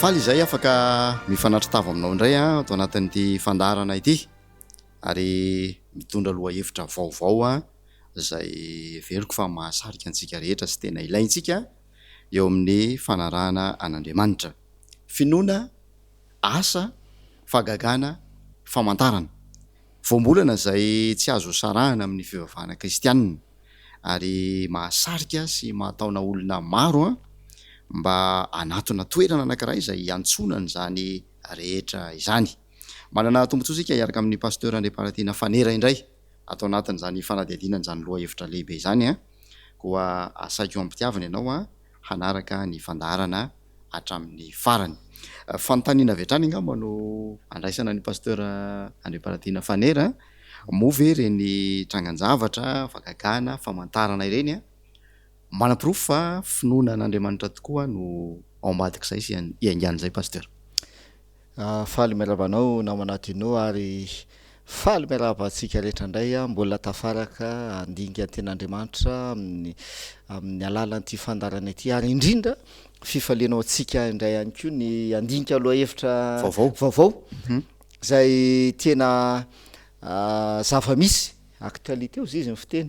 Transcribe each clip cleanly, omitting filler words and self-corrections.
Faly izay afaka mifanatri-tava aminao indray ato anatin'ity fandaharana ity ary mitondra lohahevitra vaovao izay heveriko fa mahasarika antsika rehetra sy tena ilaintsika eo amin'ny fanarahana an'Andriamanitra. Finoana, asa, fahagagana, famantarana. Voambolana izay tsy azo sarahana amin'ny fivavahana kristianina ary mahasarika sy mahataona olona maro mba hanatona toerana anankiray izay hiantsoana an'izany rehetra izany. Manana tombontsoa isika hiaraka amin'ny Pasteur Andriamparatiana Fanera indray ato anatin'izany fanadihadiana an'izany lohahevitra lehibe izany. Koa asaiko am-pitiavana ianao hanaraka ny fandaharana hatramin'ny farany. Fanontaniana avy hatrany angamba no andraisana an'i Pasteur Andriamparatiana Fanera, moa ve ireny trangan-javatra, fahagagana, famantarana ireny manaporofo fa finoana an'Andriamanitra tokoa no ao ambadik'izay sy iaingan'izay Pasteur? Faly miarahaba anao namana Dino ary faly miarahaba antsika rehetra indray mbola tafaraka handinika ny tenin'Andriamanitra amin'ny amin'ny alalan'ity fandaharana ity ary indrindra fifaliana ho antsika indray ihany koa ny handinika lohahevitra Vaovao. vaovao izay tena zava-misy actualité hozy izy ny fiteny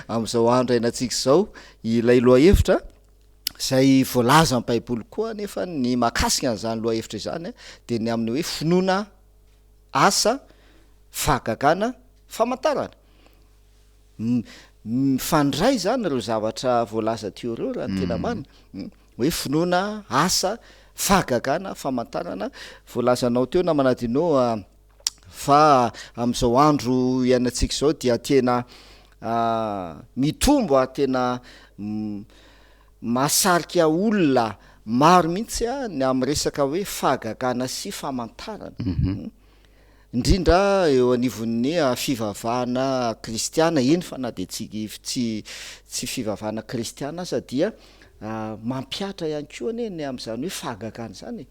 amin'izao andro iainantsika izao ilay lohahevitra Izay voalazan'ny Baiboly koa anefa ny mahakasika an'izany lohahevitra izany dia ny amin'ny hoe finoana, asa, fahagagana, famantarana. Mifandray izany ireo zavatra voalaza teo ireo raha ny tena marina. Hoe finoana, asa, fahagagana, famantarana. Voalazanao teo namana Dino fa amin'izao andro iainantsika izao dia tena mitombo ary tena mahasarika olona maro mihitsy ny amin'ny resaka hoe fahagagana sy famantarana, indrindra eo anivon'ny fivavahana kristiana, eny fa na dia tsy tsy tsy fivavahana kristiana aza dia mampihatra ihany koa anie ny amin'izany hoe fahagagana izany e,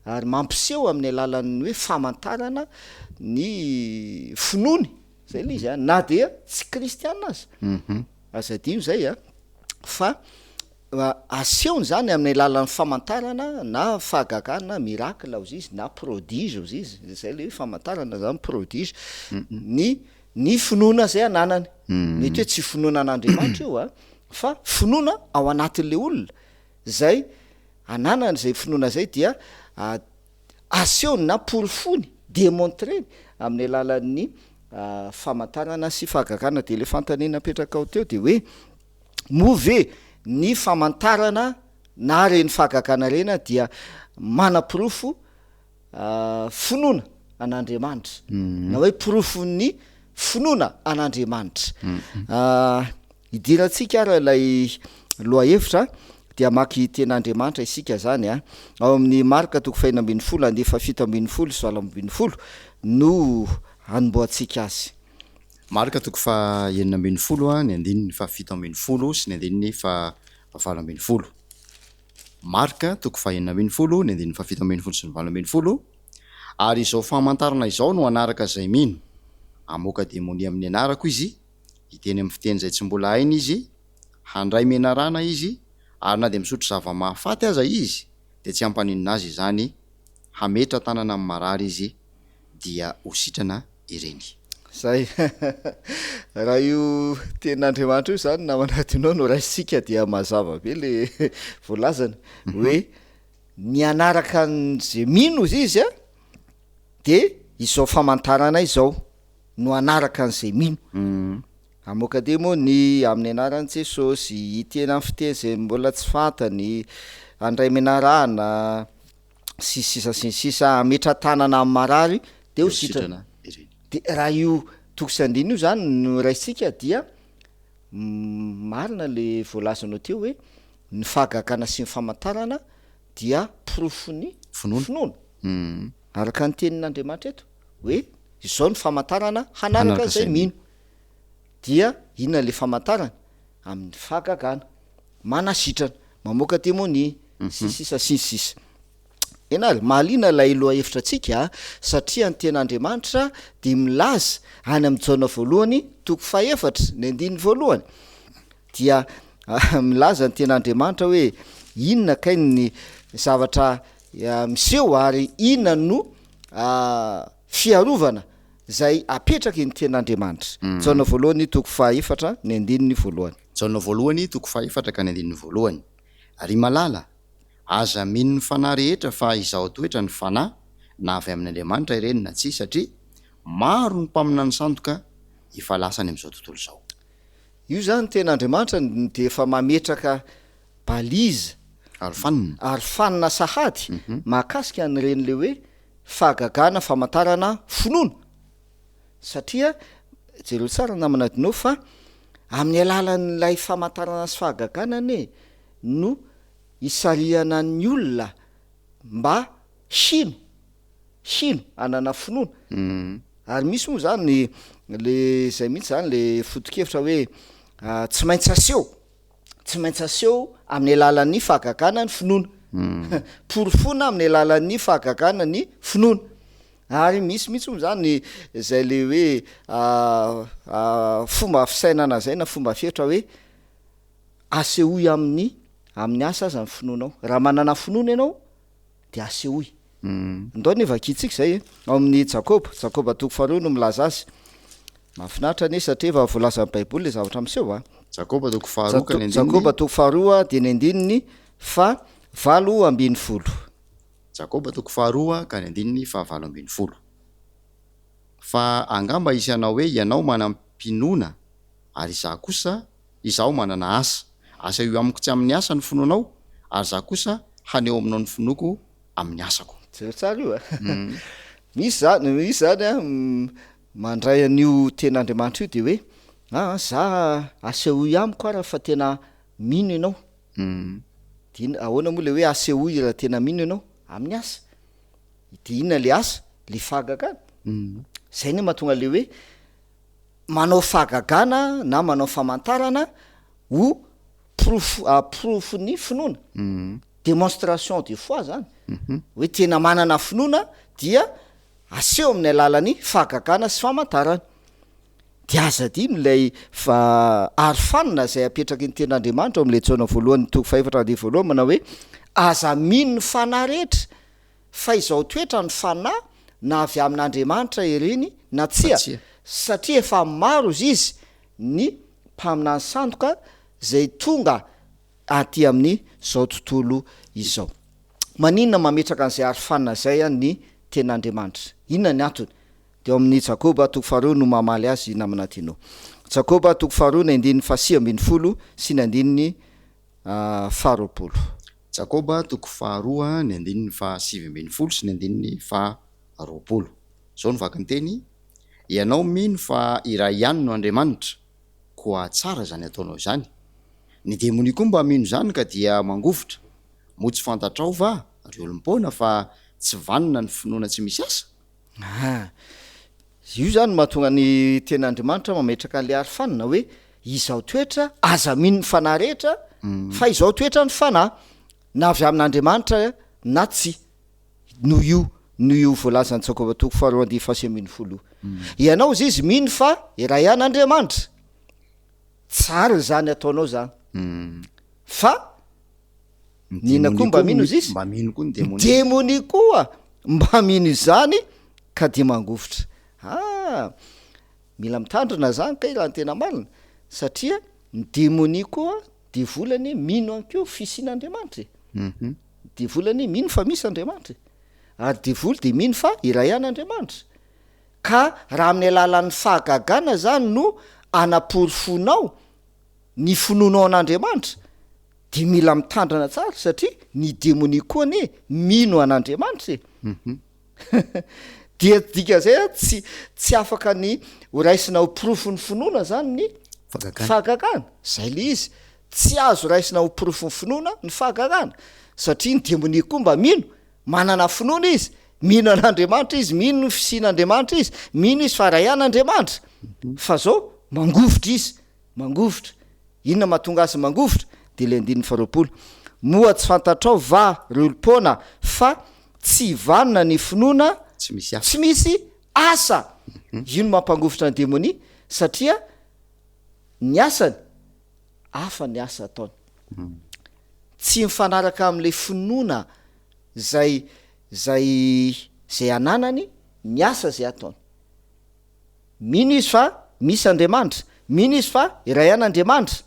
ary mampiseho amin'ny alalan'ny hoe famantarana ny finoany, zay le izy a, na dia tsy kristiana aza, aza adino zay a, fa asehony zany amin'ny alalan'ny famantarana na fahagagana, miracle hozy izy na prodige hozy izy, zay le hoe famantarana zany prodige, ny ny finoana zay ananany, mety hoe tsy finoana an'Andriamanitra io a, fa finoana ao anatin'le olona zay ananany zay finoana zay dia asehony na porofoiny, demontreny amin'ny alalan'ny famantarana sy fahagagana. Dia le fanontaniana napetrakao teo dia hoe moa ve ny famantarana na reny fahagagana reny dia manaporofo finoana an'Andriamanitra na hoe porofon'ny finoana an'Andriamanitra. Idirantsika ary ilay lohahevitra dia hamaky tenin'Andriamanitra isika zany a. Ao amin'ny Marka toko fahenina ambin'ny folo andiany fahafito ambin'ny folo sy 18 no hanombohantsika azy. Marka toko fahenina ambin'ny folo ny andininy fahafito ambin'ny folo sy ny andininy fahavalo ambin'ny folo. Marka toko fahenina ambin'ny folo ny andininy fahafito ambin'ny folo sy ny 18, Ary izao famantarana izao no hanaraka izay mino, hamoaka demonia amin'ny anarako izy, hiteny amin'ny fiteny izay tsy mbola hainy izy, handray menarana izy, ary na dia misotro zava-mahafaty aza izy, dia tsy hampaninona azy izany, hametra tanana amin'ny marary izy, dia ho sitrana ireny. Zay. Raha io tenin'Andriamanitra io zany namana adinao no raisintsika dia mazava be le voalazany hoe ny hanaraka an'izay mino ozy izy a de izao famantarana izao no hanaraka an'izay mino. Hamoaka demony amin'ny anaran'i Jesosy, hiteny amin'ny fiteny izay mbola tsy fantany, handray menarana, sy ny sisa sy ny sisa, hametra-tanana amin'ny marary dia ho sitrana. De raha io toko sy andininy io zany no raisintsika dia marina le voalazanao teo hoe ny fahagagana sy ny famantarana dia porofon'ny finoana. Araka ny tenin'Andriamanitra eto hoe izao ny famantarana hanaraka izay mino. Dia inona le famantarana? Amin'ny fahagagana. Manasitrana, mamoaka demonia, sy ny sisa sy ny sisa. Eny ary, mahaliana ilay lohahevitra antsika satria ny tenin'Andriamanitra dia milaza any amin'ny Jaona voalohany toko fahefatra ny andininy voalohany dia milaza ny tenin'Andriamanitra hoe inona kay ny zavatra miseho ary inona no fiarovana izay apetraky ny Tenin'Andriamanitra. Jaona voalohany toko fahaefatra ny andininy voalohany. Jaona voalohany toko fahefatra ka ny andininy voalohany. Ry malala, aza mino ny fanahy rehetra fa izaho toetra ny fanahy na avy amin' Andriamanitra ireny na tsia satria maro ny mpaminany sandoka efa lasa any amin'izao tontolo izao. Io izany tena Andriamanitra dia efa mametraka balise Arofanina. arofanina sahady mahakasika an'ireny le hoe fahagagana famantarana finoana satria jereo tsara namana Dino fa amin'ny alalan'ilay famantarana sy fahagagana anie no hisarihana ny olona mba hino hino hanana finoana ary misy moa zany le zay mihitsy zany le foto-kevitra hoe tsy maintsy aseho tsy maintsy aseho amin'ny alalan'ny fahagagana ny finoana porofoina amin'ny alalan'ny fahagagana ny finoana ary misy mihitsy moa zany zay le hoe fomba fisainana zay na fomba fihevitra hoe asehoy amin'ny amin'ny asa aza ny finoanao raha manana finoana ianao dia asehoy. Ndao anie vakintsika izay e. Ao amin'ny Jakoba, Jakoba toko faharoa no milaza azy. Mahafinaritra anie satria efa voalazan'ny Baiboly ilay zavatra miseho a. Jakoba toko faharoa ka ny andininy. Jakoba toko faharoa dia ny andininy faha 18. Jakoba toko faharoa ka ny andininy faha 18. Fa angamba hisy hanao hoe ianao manam-pinoana ary izaho kosa Izaho manana asa. Asehoy amiko tsy amin'ny asa ny finoanao, ary izaho kosa haneho aminao ny finoako amin'ny asako. Jereo tsara io a. Misy zany, misy zany a, mandray an'io tenin'Andriamanitra io dia hoe aa za asehoy amiko ara fa tena mino ianao. Dia inona, ahoana moa le hoe asehoy raha tena mino ianao? Amin'ny asa. Dia inona le asa? Le fahagagana. Zay anie mahatonga le hoe manao fahagagana na manao famantarana ho porofo porofon'ny finoana, démonstration de foi zany, hoe tena manana finoana dia aseho amin'ny alalan'ny fahagagana sy famantarana. De aza adino ilay fa arofanina izay apetraky ny tenin'Andriamanitra ao amin'ilay Jaona voalohany toko fahefatra andininy voalohany manao hoe aza mino ny fanahy rehetra Fa izao toetra ny fanahy na avy amin'Andriamanitra ireny na tsia, satria efa maro izy ny mpaminany sandoka izay tonga aty amin'izao tontolo izao. Maninona mametraka an'izay arofanina izay ny tenin'Andriamanitra? Inona ny antony? Dia ao amin'ny Jakoba toko faharoa no mamaly azy namana Tino. Jakoba toko faharoa ny andininy faha-19 sy ny andininy faharoapolo. Jakoba toko faharoa ny andininy faha-19 sy ny andininy faha-20. Izao no vakin-teny, Ianao mino fa iray ihany no Andriamanitra, koa tsara izany ataonao izany. Ny demonia koa mba mino izany ka dia mangovitra. Moa tsy fantatrao va, ry olom-poana, fa tsy vanona ny finoana tsy misy asa? Aa. Io izany no mahatonga ny tenin'Andriamanitra mametraka an'ilay arofanina hoe izao toetra, aza mino ny fanahy rehetra fa izao toetra ny fanahy, na avy amin'Andriamanitra na tsia. Noho io, noho io voalazan'i Jakoba toko faharoa andininy fahasivy ambinifolo io. Ianao hozy izy mino fa iray ihany Andriamanitra. Tsara izany ataonao izany. Fa Ny inona koa mba mino izy izy? Mba mino koa ny demonia. Demonia koa mba mino izany ka dia mangovitra. Ah! Mila mitandrina zany kay raha ny tena marina satria ny demonia koa devoly anie mino ihany koa fisian'Andriamanitra e. Mhm. Devoly anie mino fa misy Andriamanitra e. Ary devoly dia mino fa iray ihany Andriamanitra. Ka raha amin'ny alalan'ny fahagagana zany no anaporofoinao ny finoanao an'Andriamanitra dia mila mitandrina tsara satria ny demonia koa anie mino an'Andriamanitra e! Dia dikan'izay a tsy tsy afaka ny ho raisina ho porofon'ny finoana zany ny fahagagana, zay le izy, tsy azo raisina ho porofon'ny finoana ny fahagagana satria ny demonia koa mba mino, manana finoana izy, mino an'Andriamanitra izy, mino ny fisian'Andriamanitra izy, mino izy fa ray ihany Andriamanitra, fa zao mangovitra izy. Mangovitra. Inona mahatonga azy mangovitra? Dia ilay andininy faharoapolo. Moa tsy fantatrao va, ry olom-poana, fa tsy vanona ny finoana Tsy misy asa. tsy misy asa? Io no mampangovitra ny demonia, satria ny asany hafa ny asa ataony. Tsy mifanaraka amin'ilay finoana. zay zay zay ananany, ny asa zay ataony. Mino izy fa misy Andriamanitra, mino izy fa iray ihany Andriamanitra,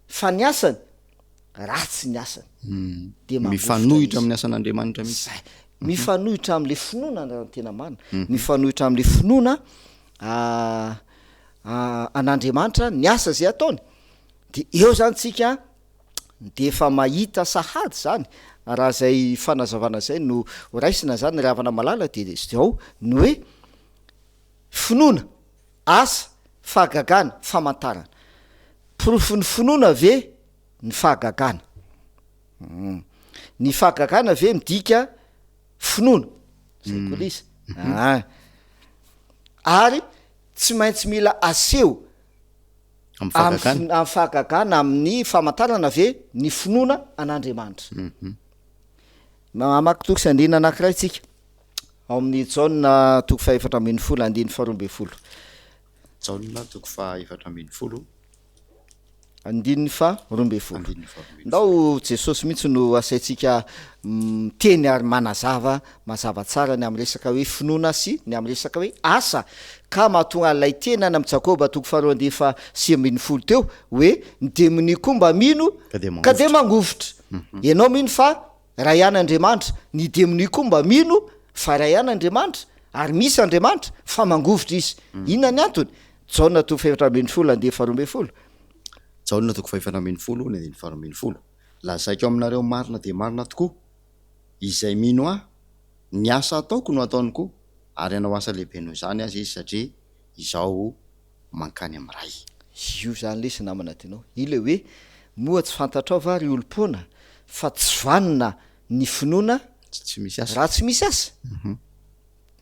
fa ny asany, ratsy ny asany. Dia mangovitra Mifanohitra izy. amin'ny asan'Andriamanitra mihitsy. Zay. Mifanohitra amin'le finoana raha ny tena marina. Mifanohitra amin'le finoana an'Andriamanitra ny asa zay ataony. De eo zany tsika de efa mahita sahady zany, raha zay fanazavana zay no raisina zany ry havana malala de zao ny hoe finoana, asa, fahagagana, famantarana. Porofon'ny finoana ve ny fahagagana? Hum. Ny fahagagana ve midika finoana? Zay koa le izy. Aa. Ary tsy maintsy mila aseho Amin'ny fahagagana. Amin'ny fahagagana, amin'ny famantarana ve ny finoana an'Andriamanitra? Mamaky toko sy andininy anankiray tsika ao amin'ny Jaona toko fahefatra ambin'ny folo andininy faharoa ambin'ny folo. Jaona toko faha-efatra ambin'ny folo. Andininy faha-roambinifolo. Ndao Jesosy mihitsy no asaintsika miteny ary manazava mazava tsara ny amin'ny resaka hoe finoana sy ny amin'ny resaka hoe asa, ka mahatonga an'ilay teny any amin'i Jakoba toko faharoa andininy faha-19 teo hoe ny demonia koa mba mino ka dia mangovitra. Ianao mino fa iray ihany Andriamanitra, ny demonia koa mba mino fa iray ihany Andriamanitra ary misy Andriamanitra fa mangovitra izy. Inona ny antony? Jaona toko faha-14 andininy faha-12. Jaona toko faha-14 ny andininy faha-12. Lazaiko aminareo marina dia marina tokoa, izay mino Ahy, ny asa ataoko no hataony koa, ary hanao asa lehibe noho izany aza izy, satria Izaho mankany amin'ny Ray. Io izany lesy namana tianao. Ilay hoe, moa tsy fantatrao va ry olom-poana fa tsy vanona ny finoana Tsy misy asa. raha tsy misy asa?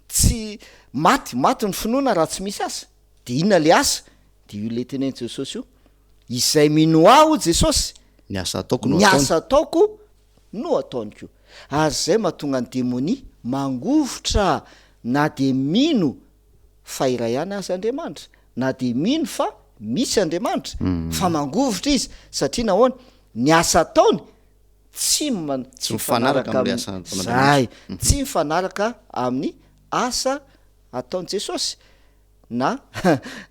Tsy, maty, maty ny finoana raha tsy misy asa. Dia inona ilay asa? Dia io ilay tenenin'i Jesosy io, Izay mino Ahy, hoy Jesosy, Ny asa ataoko no ny ataony. asa ataoko no ataony koa. Ary izay mahatonga ny demonia mangovitra na dia mino fa iray ihany aza Andriamanitra, na dia mino fa misy Andriamanitra, fa mangovitra izy, satria nahoana? Ny asa ataony tsy Tsy mifanaraka amin'ilay asa ataon'Andriamanitra. Zay, tsy mifanaraka amin'ny asa ataon'i Jesosy na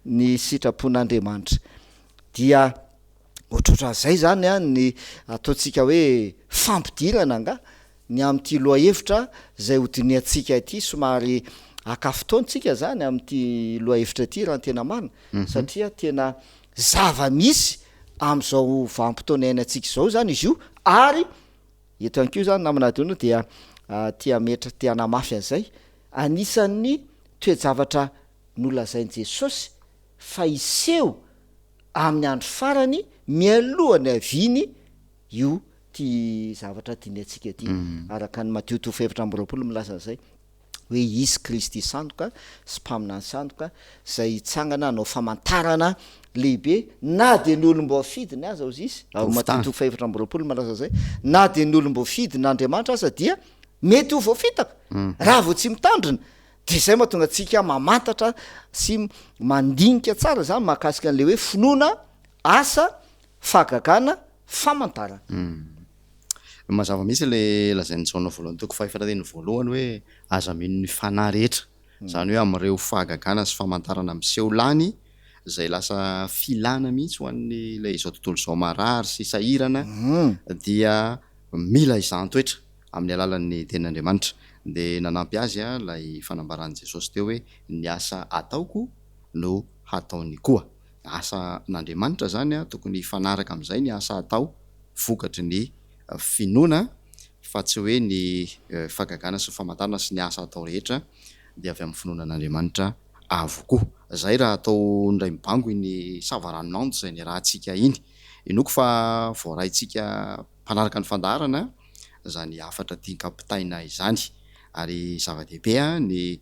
ny sitrapon'Andriamanitra. Dia ohatrohatran'izay zany an ny ataontsika hoe fampidirana angaha ny amin'ity lohahevitra izay hodinihantsika ity, somary haka fotoana tsika zany amin'ity lohahevitra ity raha ny tena marina satria tena zava-misy amin'izao vanim-potoana iainantsika izao zany izy io ary eto ihany koa zany namana Adona dia te hametra te hanamafy an'izay, anisan'ny toe-javatra nolazain'i Jesosy fa hiseho amin'ny andro farany mialoha ny haviany io ty zavatra dinihantsika ity, araka an'i Matio toko faha-24 milaza an'izay hoe hisy Kristy sandoka sy mpaminany sandoka izay hitsangana hanao famantarana lehibe na dia ny olom-boafidiny aza hozy izy, ao Matio toko faha-24 milaza an'izay, na dia ny olom-boafidin'Andriamanitra aza dia mety ho voafitaka raha vao tsy mitandrina. Dia izay mahatonga antsika mamantatra sy mandinika tsara izany mahakasika an'ilay hoe finoana, asa, fahagagana, famantarana. Mazava mihitsy ilay lazain'i Jaona voalohany toko fahefatra andininy voalohany hoe aza mino ny fanahy rehetra. Izany hoe amin'ireo fahagagana sy famantarana miseho lany izay lasa filana mihitsy ho an'ilay izao tontolo izao marary sy sahirana dia mila izahan-toetra amin'ny alalan'ny tenin'Andriamanitra. Dia nanampy azy ilay fanambaran'i Jesosy teo hoe ny asa ataoko no hataony koa. Asan'Andriamanitra izany, tokony hifanaraka amin'izay ny asa atao vokatry ny finoana fa tsy hoe ny fahagagana sy ny famantarana sy ny asa atao rehetra dia avy amin'ny finoana an'Andriamanitra avokoa. Izay raha atao indray mibango iny savaranonando izay niarahantsika iny. Inoako fa voaraintsika mpanaraka ny fandaharana izany hafatra tian-kampitaina izany. Ary zava-dehibe ny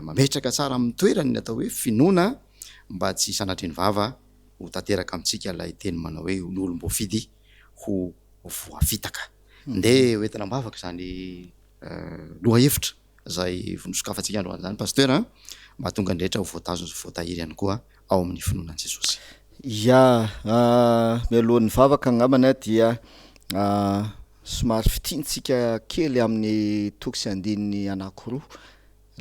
mametraka tsara amin'ny toerany ny atao hoe finoana mba tsy sanatrian'ny vava ho tanteraka amintsika ilay teny manao hoe ny olom-boafidy ho voafitaka. Ndeha ho entina am-bavaka izany lohahevitra izay nosokafantsika androany izany Pasteur a, mba hahatonga ny rehetra ho voatazona sy voatahiry ihany koa ao amin'ny finoana an'i Jesosy. Ya, mialohan'ny vavaka angambany dia. Somary fintintsika kely amin'ny toko sy andininy anankiroa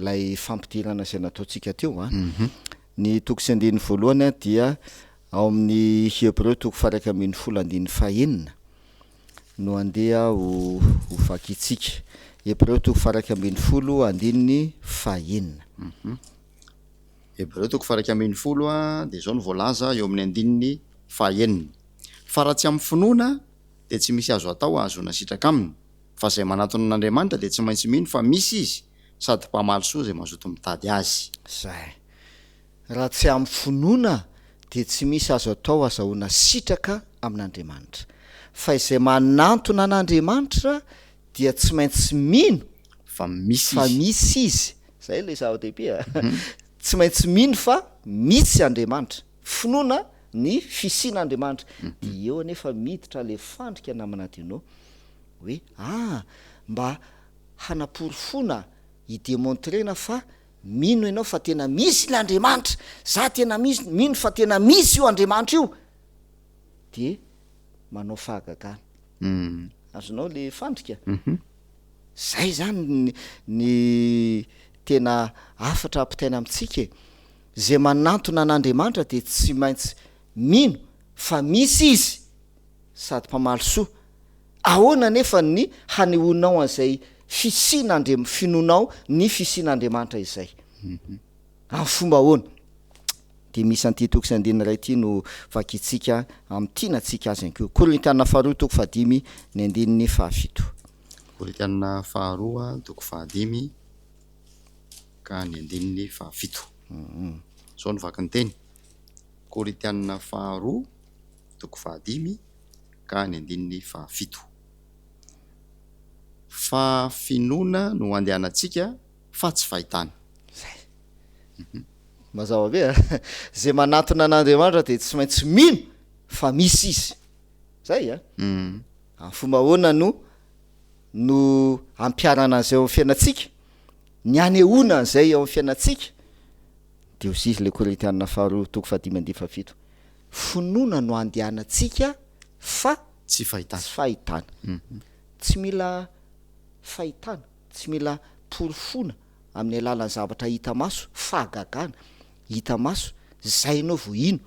ilay fampidirana izay nataontsika teo an. Ny toko sy andininy voalohany dia ao amin'ny Hebreo toko faha-11 andininy fahenina no andeha ho vakintsika. Hebreo toko faha-11 andininy fahenina. Hebreo toko faha-11 dia izao no voalaza eo amin'ny andininy fahenina, Fa raha tsy amin'ny finoana dia tsy misy azo atao hahazoana sitraka aminy, fa izay manatona an'Andriamanitra dia tsy maintsy mino fa misy Izy sady mpamaly soa izay mazoto mitady Azy. Izay. Raha tsy amin'ny finoana dia tsy misy azo atao hazahoana sitraka amin'Andriamanitra. Fa izay manantona an'Andriamanitra dia tsy maintsy mino Fa misy fa Izy. misy Izy. Izay ilay zava-dehibe a. Tsy maintsy mino fa misy Andriamanitra. Finoana ny fisian'Andriamanitra. Dia eo anefa miditra ilay fandrika namana Dino hoe ah mba hanaporofoana, hi-demontrer-na fa mino ianao fa tena misy ilay Andriamanitra, za tena misy mino fa tena misy io Andriamanitra io, dia manao fahagagana. Azonao le fandrika? Zay zany ny tena hafatra ampitaina amintsika e. Izay manantona an'Andriamanitra dia tsy maintsy mino fa misy Izy sady mpamaly soa. Ahoana anefa ny hanehoanao an'izay fisian'Andriam-, finoanao ny fisian'Andriamanitra izay? Amin'ny fomba ahoana? Dia misy an'ity toko sy andininy iray ity no vakintsika hamintinantsika azy ihany koa. Korintiana faharoa toko fahadimy ny andininy fahafito. Korintiana faharoa toko fahadimy ka ny andininy fahafito. Izao no vaky ny teny, Korintiana faharoa toko fahadimy ka ny andininy fahafito. Fa finoana no andehanantsika fa tsy fahitana. Zay. Mazava be a! Izay manatona an'Andriamanitra dia tsy maintsy mino fa misy Izy. Zay a! Amin'ny fomba ahoana no no ampiharana an'izay ao amin'ny fiainantsika? Ny hanehoana an'izay ao amin'ny fiainantsika dia hoy izy ilay Korintiana faharoa toko fahadimy andininy fahafito, finoana no andehanantsika fa Tsy fahitana. tsy fahitana. Tsy mila fahitana, tsy mila porofoina amin'ny alalan'ny zavatra hita maso, fahagagana hita maso, zay ianao vao hino,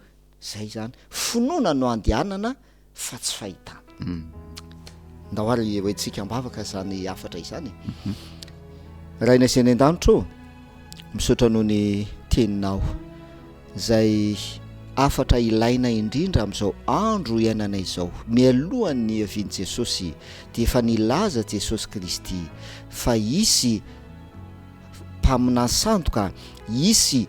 zay izany. Finoana no andehanana fa tsy fahitana. Ndao ary hoentintsika am-bavaka izany hafatra izany e. Rainay izay any an-danitra ô, misaotra noho ny teninao izay hafatra ilaina indrindra amin'izao andro iainanay izao. Mialohan'ny niavian'i Jesosy dia efa nilaza Jesosy Kristy fa hisy mpaminany sandoka, hisy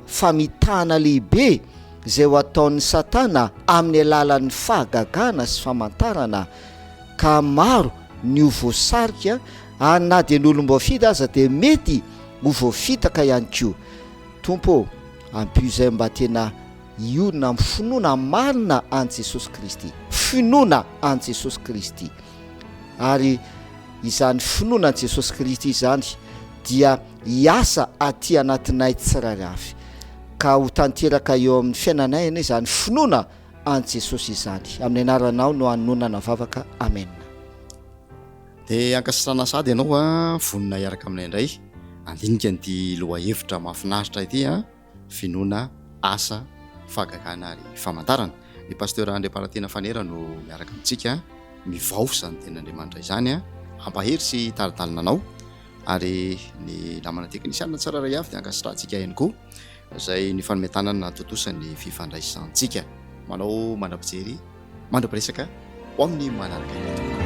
famitahana lehibe izay ho ataon'i Satana amin'ny alalan'ny fahagagana sy famantarana, ka maro ny ho voasarika ary na dia ny olom-boafidy aza dia mety ho voafitaka ihany koa. Tompo ô, ampio izay mba tena hiorina amin'ny finoana marina an'i Jesosy Kristy, finoana an'i Jesosy Kristy. Ary izany finoana an'i Jesosy Kristy izany dia hiasa aty anatinay tsirairay avy, ka ho tanteraka eo amin'ny fiainanay anie izany finoana an'i Jesosy izany. Amin'ny anaranao no anononana vavaka. Amena. Dia ankasitrahana sahady ianao a, vonona hiaraka aminay indray handinika an'ity lohahevitra mahafinaritra ity a. finoana, asa, fahagagana ary famantarana. Ny Pasteur Andriamparatiana Fanera no miaraka amintsika mivaofy izany tenin'Andriamanitra izany, hampahery sy hitari-dalana anao ary ny namana teknisianina tsirairay avy dia ankasitrahantsika ihany koa izay nifanome tanana nahatontosa ny fifandraisantsika. Manao mandra-pijery, mandra-piresaka ho amin'ny manaraka indray tompoko.